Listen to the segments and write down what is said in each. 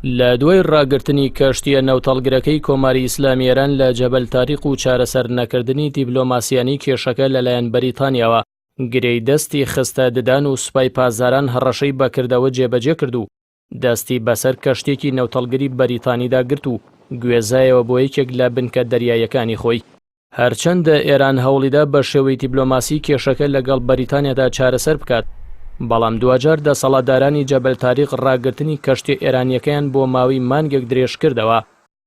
لە دوای ڕاگرتنی کەشتییە نەوتهەڵگرەکەی کۆماری ئیسلامی ئێران لە جەبەل تاریق و چارەسەر نەکردنی دیبلۆماسیانی کێشەکە لەلایەن بەریتانیاوە، گرێی دەستی خستە ددان و سوپای پاسداران هەڕەشەی بە کردەوە جێبەجێ کرد و دەستی بەسەر کەشتییەکی نەوتهەڵگری بەریتانیدا گرت و گوێزایەوە بۆ یەکێک لە بنکە دەریاییەکانی خۆی. هەرچەندە ئێران هەوڵیدا بە شێوەی دیبلۆماسی کێشەکە لەگەڵ بەریتانیادا چارەسەر بکات، بەڵام دواجار دەسەڵاتدارانی جەبەل تاریق ڕاگرتنی کەشتیە ئێرانییەکەیان بۆ ماوەی مانگێک درێژکردەوە،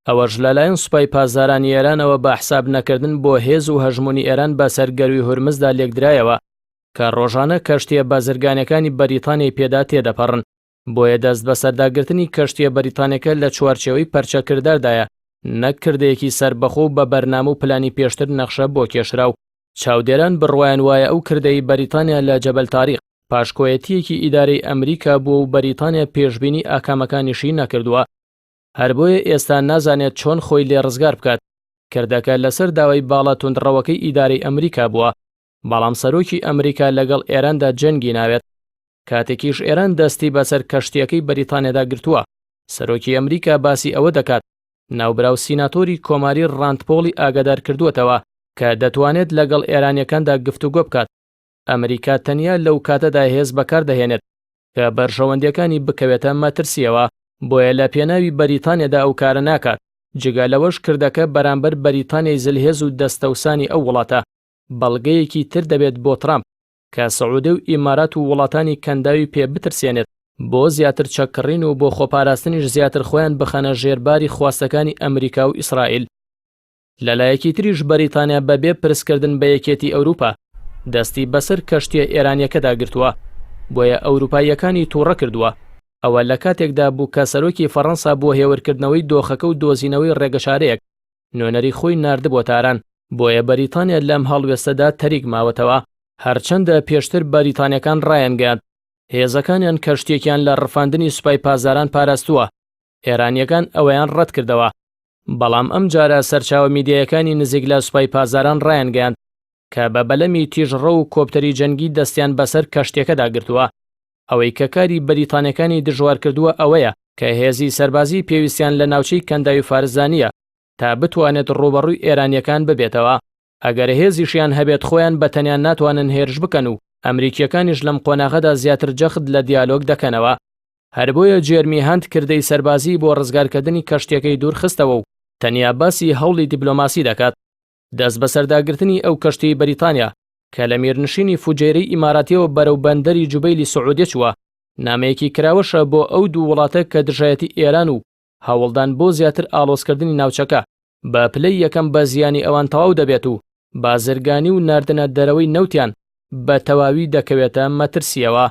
ئەوەش لەلایەن سوپای پاسدارانی ئێرانەوە بە حساب نەکردن بۆ هێز و هەژموونی ئێران بەسەر گەرووی هورمزدا لێکدرایەوە کە ڕۆژانە کەشتیە بازرگانیەکانی بەریتانیای پێدا تێدەپەڕن. بۆیە دەستبەسەرداگرتنی کەشتییە بەریتانیەکە لە چوارچێوەی پەرچەکرداردایە، نەک کردەیەکی سەربەخۆ و بە بەرنامە و پلانی پێشتر نەخشە بۆ کێشراو. چاودێران بڕوایان وایە ئەو کردەی بەریتانیا لە جەبەل تاریق، پاشکۆیەتییەکی ئیدارەی ئەمریکا بووە و بەریتانیا پێشبینی ئاکامەکانیشی نەکردووە. هەر بۆیە ئێستا نازانێت چۆن خۆی لێ ڕزگار بکات. کردەکە لەسەر داوای باڵا توندڕەوەکەی ئیدارەی ئەمریکا بووە. بەڵام سەرۆکی ئەمریکا لەگەڵ ئێراندا جەنگی ناوێت. کاتێکیش ئێران دەستی بەسەر کەشتییەکەی بەریتانیادا گرتووە، سەرۆکی ئەمریکا باسی ئەوە دەکات، ناوبراو سیناتۆری کۆماری ڕاند پۆڵی ئاگادار کردووەتەوە کە دەتوانێت لەگەڵ ئێرانییەکاندا گفتوگۆ بکات. ئەمریکا تەنیا لەو کاتەدا هێز بەکار دەهێنێت کە بەرژەوەندییەکانی بکەوێتە مەترسییەوە، بۆیە لە پێناوی بەریتانیادا ئەو کارە ناکات، جگە لەوەش کردەکە بەرامبەر بەریتانیای زلهێز و دەستەوسانی ئەو وڵاتە بەڵگەیەکی تر دەبێت بۆ ترامپ کە سعودە و ئیمارات و وڵاتانی کەنداوی پێ بترسێنێت بۆ زیاتر چەک کڕین و بۆ خۆپاراستنیش زیاتر خۆیان بخەنە ژێر باری خواستەکانی ئەمریکا و ئیسرائیل. لەلایەکی تریش بەریتانیا بەبێ پرسکردن بە یەکێتی ئەوروپا دەستی بەسەر کەشتیە ئێرانیەکەدا گرتووە، بۆیە ئەوروپاییەکانی توڕە کردووە. ئەوە لە کاتێکدا بوو کە سەرۆکی فەڕەنسا بۆ هێورکردنەوەی دۆخەکە و دۆزینەوەی ڕێگەچارەیەک نوێنەری خۆی ناردبووە تاران. بۆیە بەریتانیا لەم هەڵوێستەدا تەریک ماوەتەوە. هەرچەندە پێشتر بەریتانیەکان ڕایانگەیاند هێزەکانیان کەشتیەکیان لە ڕفاندنی سوپای پاسداران پاراستووە، ئێرانیەکان ئەوەیان ڕەتکردەوە. بەڵام ئەمجارە سەرچاوە میدیایەکانی نزیک لە سوپای پاسداران ڕایانگەیاند کە بە بەلەمی تیژڕەو و کۆپتەری جەنگی دەستیان بەسەر کەشتیەکەدا گرتووە. ئەوەی کە کاری بەریتانیەکانی دژوارکردووە ئەوەیە کە هێزی سەربازی پێویستیان لە ناوچەی کەنداوی فارسدا نییە تا بتوانێت ڕووبەڕووی ئێرانییەکان ببێتەوە. ئەگەر هێزیشیان هەبێت خۆیان بە تەنیا ناتوانن هێرش بکەن و ئەمریکییەکانیش لەم قۆناغەدا زیاتر جەخت لە دیالۆگ دەکەنەوە. هەر بۆیە جێرمی هەنت کردەی سەربازیی بۆ ڕزگارکردنی کەشتییەکەی دوور خستەوە و تەنیا باسی هەوڵی دیپلۆماسی دەکات. دەستبەسەرداگرتنی ئەو کەشتییەی بەریتانیا کە لە میرنشینی فوجەیرەی ئیماراتییەوە بەرەو بەندەری جوبەیلی سعودیە چووە، نامەیەکی کراوەشە بۆ ئەو دوو وڵاتە کە دژایەتی ئێران و هەوڵدان بۆ زیاتر ئاڵۆزکردنی ناوچەکە بە پلەی یەکەم بە زیانی ئەوان تەواو دەبێت و بازرگانی و ناردنە دەرەوەی نەوتیان بە تەواوی دەکەوێتە مەترسییەوە.